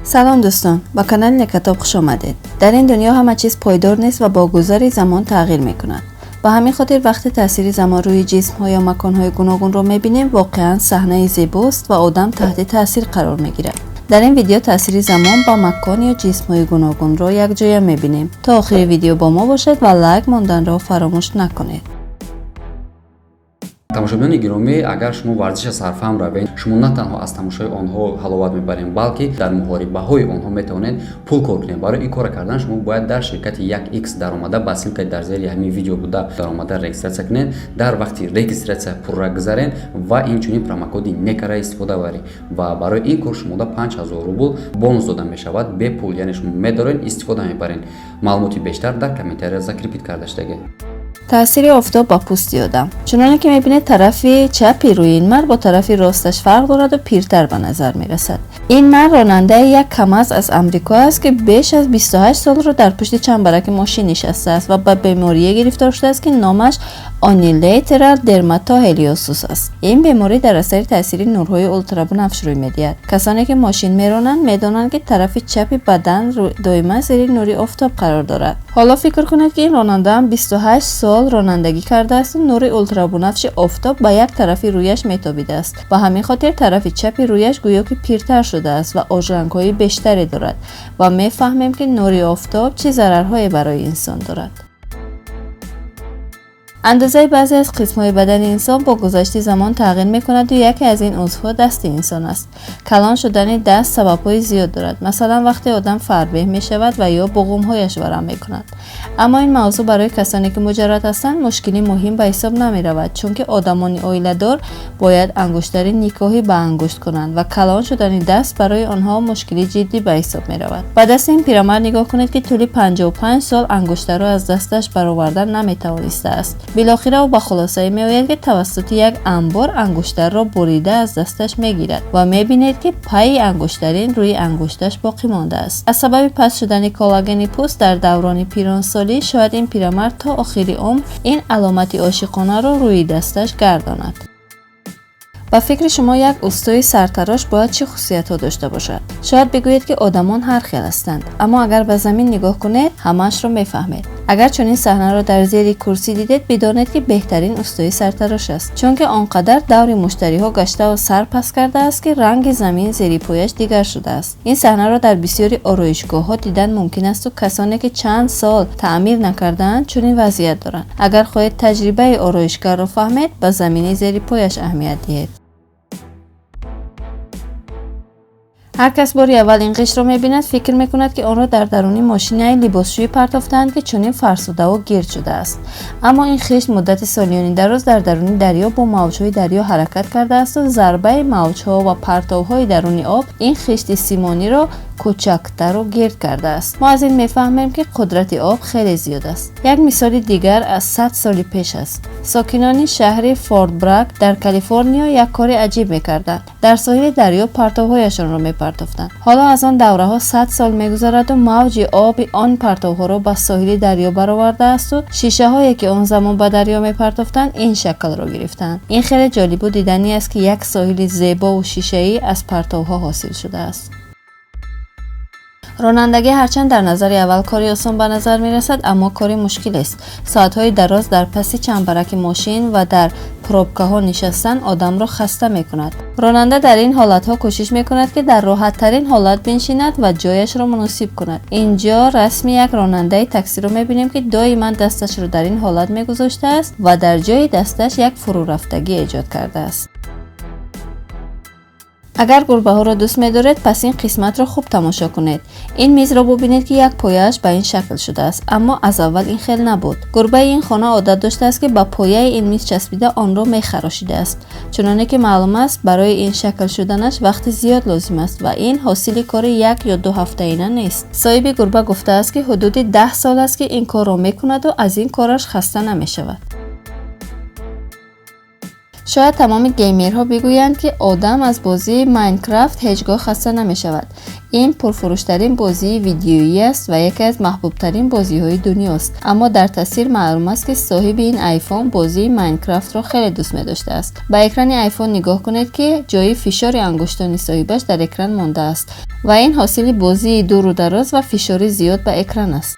Салом, дӯстон, ба канали Некатоб хуш омадед. Дар ин дунё ҳама чиз пойдор нест ва бо гузари замон тағйир мекунад. Ба ҳамин хотир вақте таъсири замон рӯи ҷисмҳо ё маконҳои гуногунро мебинем, воқеан саҳнаи зебост ва одам таҳти таъсир қарор мегирад. Дар ин видео таъсири замон ба макон ё ҷисмҳои гуногунро якҷоя мебинем. То охири видео бо мо бошед ва лайк монданро фаромӯш накунед. Тамошобинони гиромӣ, агар шумо варзиша сарфаҳм равед, шумо на танҳо аз тамошои онҳо ҳаловат мебаред, балки дар муҳорибаҳои онҳо метавонед пул кор кунед. Барои ин кора кардан шумо бояд дар ширкати 1x даромада, ба ссылка и дар зери ҳамин видео буда даромада регистрация кунед. Дар вақти регистрация пурра гузаред ва инчунин промокоди некара истифода баред ва барои ин кор шумода 5000 рубл бонус дода мешавад бепул, яъне шумо медоред, истифода мебаред. Маълумоти бештар дар комментария закрепить карда шудагӣ. Таъсири офтоб ба пӯсти одам. Чуноне ки мебинед, тарафи чапи рӯи ин мард бо тарафи росташ фарқ дораду пиртар ба назар мерасад. Ин мард ронандаи як КамАЗ аз Амрико аст, ки беш аз 28 солро дар пушти чамбараки мошин нишастааст ва ба беморие гирифтор шудааст, ки номаш unilateral dermatoheliosis аст. Ин беморӣ дар асари таъсири нурҳои ултрабунафш рӯй медиҳад. Касоне ки мошин меронанд, медонанд, ки тарафи чапи бадан доима зери нури офтоб қарор дорад. Ҳоло фикр кунед, ки ин ронандаам 28 сол ронандагӣ кардаасту нури ултрабунафши офтоб ба як тарафи рӯяш метобидааст. Ба ҳамин хотир тарафи чапи рӯяш гӯё ки пиртар шудааст ва ожрангҳои бештаре дорад ва мефаҳмем, ки нури офтоб чӣ зарарҳое барои инсон дорад. Андозаи баъзе аз қисмҳои бадани инсон бо гузашти замон тағйир мекунаду яке аз ин узвҳо дасти инсон аст. Калон шудани даст сабабҳои зиёд дорад, масалан, вақте одам фарбеҳ мешавад ва ё буғумҳояш варам мекунад. Аммо ин мавзӯъ барои касоне ки муҷаррад ҳастанд, мушкили муҳим ба ҳисоб намеравад, чунки одамони оиладор бояд ангуштари никоҳӣ ба ангушт кунанд ва калон шудани даст барои онҳо мушкили ҷиддӣ ба ҳисоб меравад. Ба дасти ин пирамард нигоҳ кунед, ки тӯли 55 сол ангуштарро аз дасташ баровардан наметавонистааст. Билохира ӯ ба хулосае меояд, ки тавассути як анбор ангуштарро бурида аз дасташ мегирад ва мебинед, ки пайи ангуштарин рӯи ангушташ боқӣ мондааст. Аз сабаби паст шудани коллагени пӯст дар даврони пиронсолӣ шояд ин пирамард то охири умр ин аломати ошиқонаро рӯи дасташ гардонад. Ба фикри шумо, як устои сартарош бояд чӣ хусусиятҳо дошта бошад? Шояд бигӯед, ки одамон ҳар хел ҳастанд, аммо агар ба замин нигоҳ кунед, ҳамаашро мефаҳмед. Агар чунин саҳнаро дар зери курсӣ дидед, бидонед, ки беҳтарин устои сартарош аст, чунки он қадар даври муштариҳо гаштаву сар паст кардааст, ки ранги замин зери пояш дигар шудааст. Ин саҳнаро дар бисёри ороишгоҳҳо дидан мумкин асту касоне ки чанд сол таъмир накардаанд, чунин вазъият доранд. Агар хоҳед таҷрибаи ороишгарро фаҳмед, ба замини зери пояш аҳамият диҳед. Ҳар кас бори аввал ин қишро мебинад, фикр мекунад, ки онро дар даруни мошинаи либосшӯӣ партофтаанд, ки чунин фарсудаву гирд шудааст. Аммо ин хишт муддати солиёни дароз дар даруни дарё бо мавҷҳои дарё ҳаракат кардаасту зарбаи мавҷҳо ва партовҳои даруни об ин хишти симониро кӯчактару гирд кардааст. Мо аз ин мефаҳмем, ки қудрати об хеле зиёд аст. Як мисоли дигар аз 100 соли пеш аст. Сокинони шаҳри Форт Браг дар Калифорниё як кори аҷиб мекарданд: дар соҳили дарё партовҳояшонро мепартофтанд. Ҳоло аз он давраҳо 100 сол мегузараду мавҷи оби он партовҳоро ба соҳили дарё баровардаасту шишаҳое ки он замон ба дарё мепартофтанд, ин шаклро гирифтаанд. Ин хеле ҷолибу диданӣ аст, ки як соҳили зебову шишаӣ аз партовҳо ҳосил шудааст. Ронандагӣ ҳарчанд дар назари аввал кори осон ба назар мерасад, аммо кори мушкилест. Соатҳои дароз дар паси чамбараки мошин ва дар пробкаҳо нишастан одамро хаста мекунад. Ронанда дар ин ҳолатҳо кӯшиш мекунад, ки дар роҳаттарин ҳолат биншинад ва ҷояшро муносиб кунад. Инҷо расми як ронандаи таксиро мебинем, ки доиман дасташро дар ин ҳолат мегузоштааст ва дар ҷои дасташ як фурӯрафтагӣ эҷод кардааст. Агар гурбаҳоро дӯст медоред, пас ин қисматро хуб тамошо кунед. Ин мизро бубинед, ки як пояаш ба ин шакл шудааст, аммо аз аввал ин хел набуд. Гурбаи ин хона одат доштааст, ки ба пояи ин миз часпида, онро мехарошидааст. Чуноне ки маълум аст, барои ин шакл шуданаш вақти зиёд лозим аст ва ин ҳосили кори як ё ду ҳафтаина нест. Соҳиби гурба гуфтааст, ки ҳудуди 10 сол аст, ки ин корро мекунаду аз ин кораш хаста намешавад. Шояд тамоми геймерҳо бигӯянд, ки одам аз бозии Майнкрафт ҳеҷ гоҳ хаста намешавад. Ин пурфурӯштарин бозии видеоӣ аст ва яке аз маҳбубтарин бозиҳои дунёст. Аммо дар тасвир маълум аст, ки соҳиби ин айфон бозии Майнкрафтро хеле дӯст медоштааст. Ба экрани айфон нигоҳ кунед, ки ҷои фишори ангуштони соҳибаш дар экран мондааст ва ин ҳосили бозии дуру дароз ва фишори зиёд ба экран аст.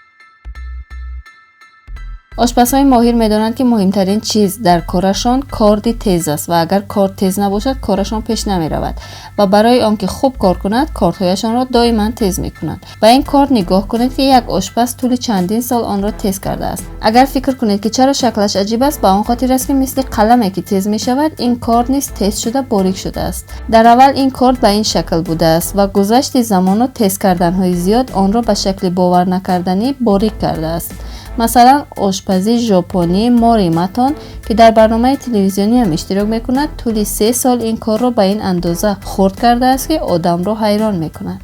Ошпазҳои моҳир медонанд, ки муҳимтарин чиз дар корашон корди тез аст ва агар корд тез набошад, корашон пеш намеравад ва барои он ки хуб кор кунад, кордҳояшонро доиман тез мекунанд. Ба ин корд нигоҳ кунед, ки як ошпаз тӯли чандин сол онро тез кардааст. Агар фикр кунед, ки чаро шаклаш аҷиб аст, ба он хотир аст, ки мисли қаламе, ки тез мешавад, ин корд низ тез шуда борик шудааст. Дар аввал ин корд ба ин шакл будааст ва гузашти замону тез карданҳои зиёд онро ба шакли боварнакарданӣ борик кардааст. Масалан, ошпази жопонӣ Мори Матон, ки дар барномаи телевизиониам иштирок мекунад, тӯли 3 сол ин корро ба ин андоза хурд кардааст, ки одамро ҳайрон мекунад.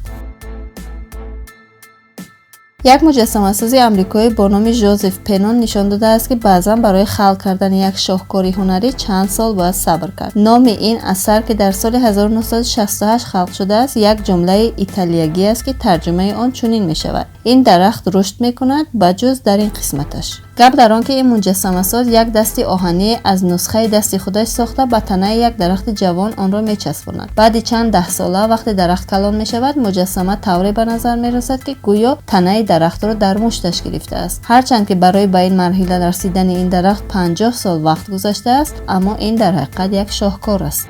Як муҷассамасози амрикоӣ бо номи Жозеф Пенон нишон додааст, ки баъзан барои халқ кардани як шоҳкори ҳунарӣ чанд сол бояд сабр кард. Номи ин асар, ки дар соли 1968 халқ шудааст, як ҷумлаи италиягӣ аст, ки тарҷумаи он чунин мешавад: «Ин дарахт рушд мекунад, ба ҷуз дар ин қисматаш». Гап дар он, ки ин муҷассамасоз як дасти оҳанӣ аз нусхаи дасти худаш сохта, ба танаи як дарахти ҷавон онро мечаспонад. Баъди чанд даҳсола, вақте дарахт калон мешавад, муҷассама тавре ба назар мерасад, ки гӯё танаи дарахтро дар мушташ гирифтааст. Ҳарчанд ки барои ба ин марҳила расидани ин дарахт 50 сол вақт гузаштааст, аммо ин дар ҳақиқат як шоҳкор аст.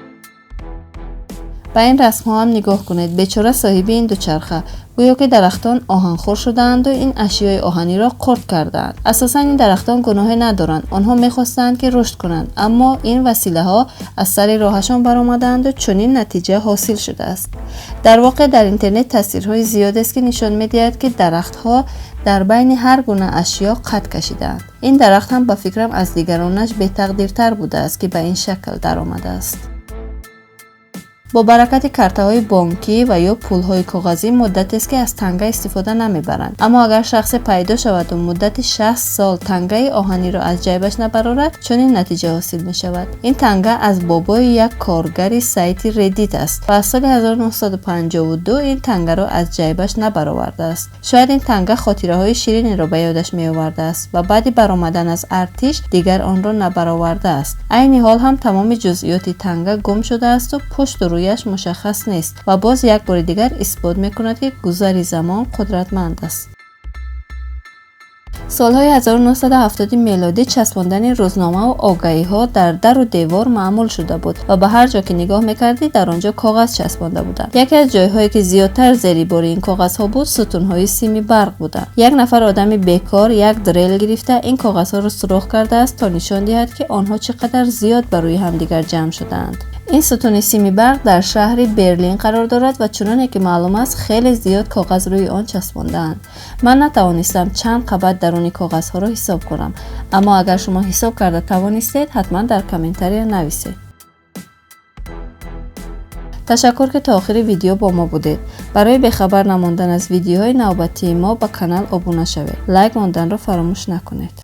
Ба ин расмҳо ҳам нигоҳ кунед. Бечора соҳиби ин дучарха, гӯё ки дарахтон оҳанхӯр шудаанду ин ашёи оҳаниро қурт кардаанд. Асосан ин дарахтон гуноҳе надоранд. Онҳо мехостанд, ки рушд кунанд, аммо ин василаҳо аз сари роҳашон баромадаанду чунин натиҷа ҳосил шудааст. Дар воқеъ, дар интернет тасвирҳои зиёдест, ки нишон медиҳад, ки дарахтҳо дар байни ҳар гуна ашё қад кашидаанд. Ин дарахт ҳам, ба фикрам, аз дигаронаш бетақдиртар будааст, ки ба ин шакл даромадааст. Бо баракати картаҳои бонкӣ ва ё пулҳои коғазӣ муддатест, ки аз танга истифода намебаранд. Аммо агар шахсе пайдо шаваду муддати 60 сол тангаи оҳаниро аз ҷайбаш набарорад, чунин натиҷа ҳосил мешавад. Ин танга аз бобои як коргари сайти Реддит аст ва аз соли 1952 ин тангаро аз ҷайбаш набаровардааст. Шояд ин танга хотираҳои ширинеро ба ёдаш меовардааст ва баъди баромадан аз артиш дигар онро набаровардааст. Айни ҳол ҳам тамоми ҷузъиёти танга гум шудаасту пушту рӯяш мушаххас нест ва боз як бори дигар исбот мекунад, ки гузари замон қудратманд аст. Солҳои 1970 мелодӣ часпондани рӯзномаву огаҳиҳо дар дару девор маъмул шуда буд ва ба ҳар ҷо ки нигоҳ мекардӣ, дар он ҷо коғаз часпонда буданд. Яке аз ҷойҳое, ки зиёдтар зери бори ин коғазҳо буд, сутунҳои сими барқ буданд. Як нафар одами бекор як дрел гирифта, ин коғазҳоро сурох кардааст, то нишон диҳад, ки онҳо чӣ қадар зиёд ба рӯи ҳамдигар ҷамъ шудаанд. Ин сутуни сими барқ дар шаҳри Берлин қарор дорад ва, чуноне ки маълум аст, хеле зиёд коғаз рӯи он часпондаанд. Ман натавонистам чанд қабат даруни коғазҳоро ҳисоб кунам, аммо агар шумо ҳисоб карда тавонистед, ҳатман дар комментария нависед. Ташаккур, ки то охири видео бо мо будед. Барои бехабар намондан аз видеоҳои навбатии мо ба канал обуна шавед, лайк монданро фаромӯш накунед.